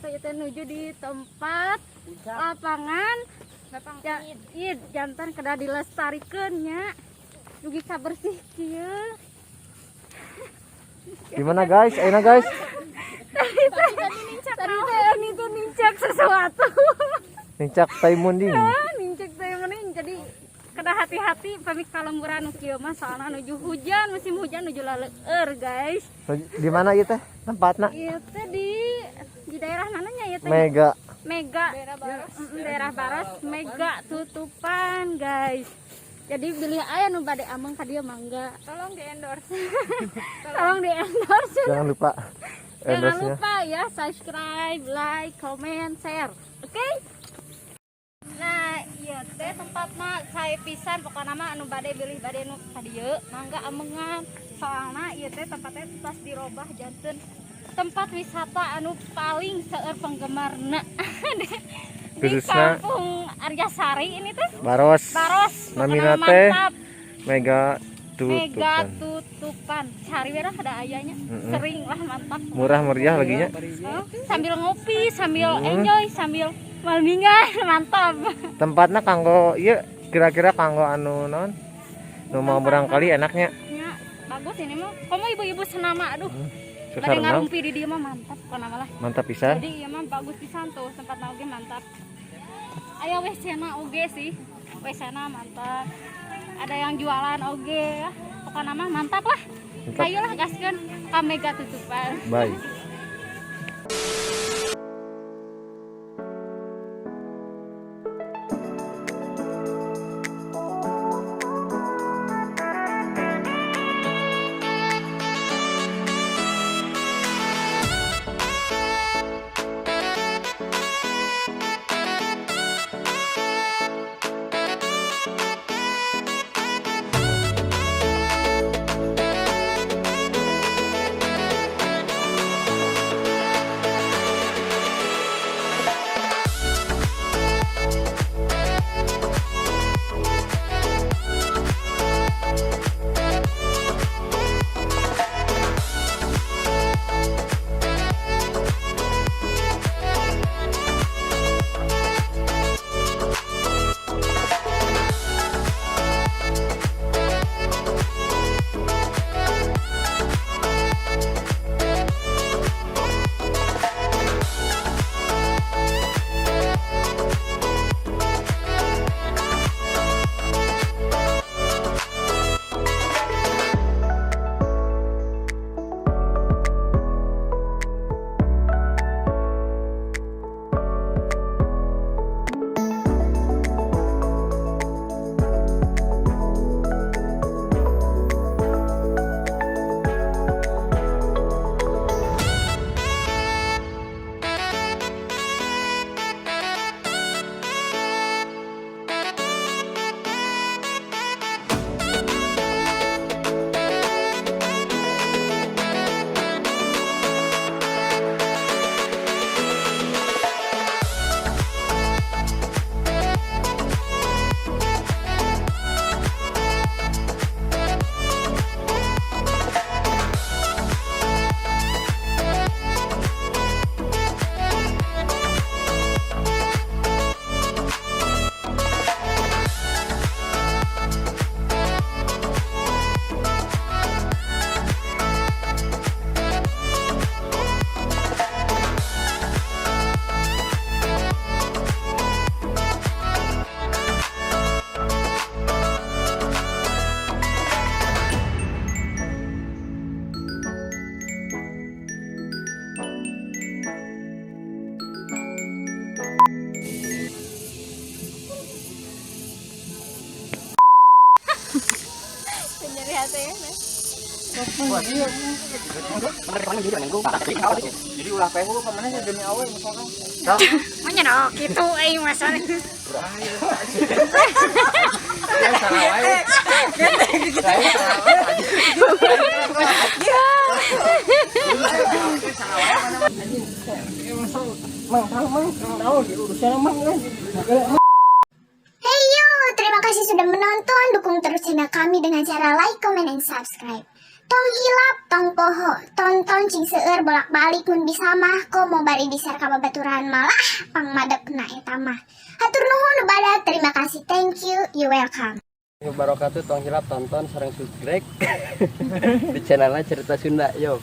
Teh teh nuju di tempat lapangan ya, iya, janten kedah dilestarikan nya, dugi ka bersih kieu. Di mana, guys? Ayeuna, guys. Tadi teh ini tuh nincak sesuatu. Nincak tai munding. Ah, nincak tai munding, jadi kedah hati-hati pami ka lemburan nu kieu mah, soalna nuju hujan, musim hujan nuju laleur, guys. Di mana ieu teh tempatna? Ieu teh di daerah mananya ya teh? Mega. Mega daerah Baros. Daerah Baros, Mega Tutupan, guys. Jadi bilih aya nu bade ameng ka dieu, mangga. Tolong di endorse. Tolong di endorse. Jangan lupa Jangan endorse-nya. Lupa ya, subscribe, like, comment, share. Oke? Nah, ieu teh tempatna sae pisan, pokokna mah anu bade bilih bade nu ka dieu, mangga amengan. Soalna ieu teh tempatnya tos dirobah janten tempat wisata anu paling seueur penggemarna di Khususna kampung Arjasari ini teh. Baros. Baros. Namina Pokokna teh mantap. Mega Mega Tutupan. Tutupan. Cari we lah, ada ayahnya. Sering lah, mantap. Murah meriah lagi nya. Oh, sambil ngopi, sambil enjoy, sambil malmingan, mantap. Tempatnya kanggo ieu, kira-kira kanggo anu non nu mau barangkali enaknya. Ya, bagus ini mah. Komo ibu-ibu senama, aduh. Susah Bade renang. Ngarumpi di dieu mah mantap pokona mah lah. Mantap pisan. Jadi ieu mah bagus pisan tuh, tempat oge mantap. Aya WC-na oge sih. WC-na mantap. Ada yang jualan oge ya. Pokoknya mah mantap lah. Mantap. Ayolah, gaskeun ka Mega Tutupan. Bye. Nyeri hati ya. Jadi ulah pehu kemana sih, demi Allah misalkan. Manya no, gitu euy masalah. Ya salah wae. Saya salah wae. Mang tahu, mang tahu urusan mang kan. Hey yo, terima kasih sudah menonton. Dukung terus channel kami dengan cara like, comment, and subscribe. Tong hilap, tong poho, tonton cing seueur, bolak-balik mun bisa mah, komo bari di-share ka babaturan, malah pangmadepna eta mah. Hatur nuhun nu badak, terima kasih, thank you, you welcome. Wabarakatuh. Tong hilap tonton sareng subscribe di channelnya Cerita Sunda yo.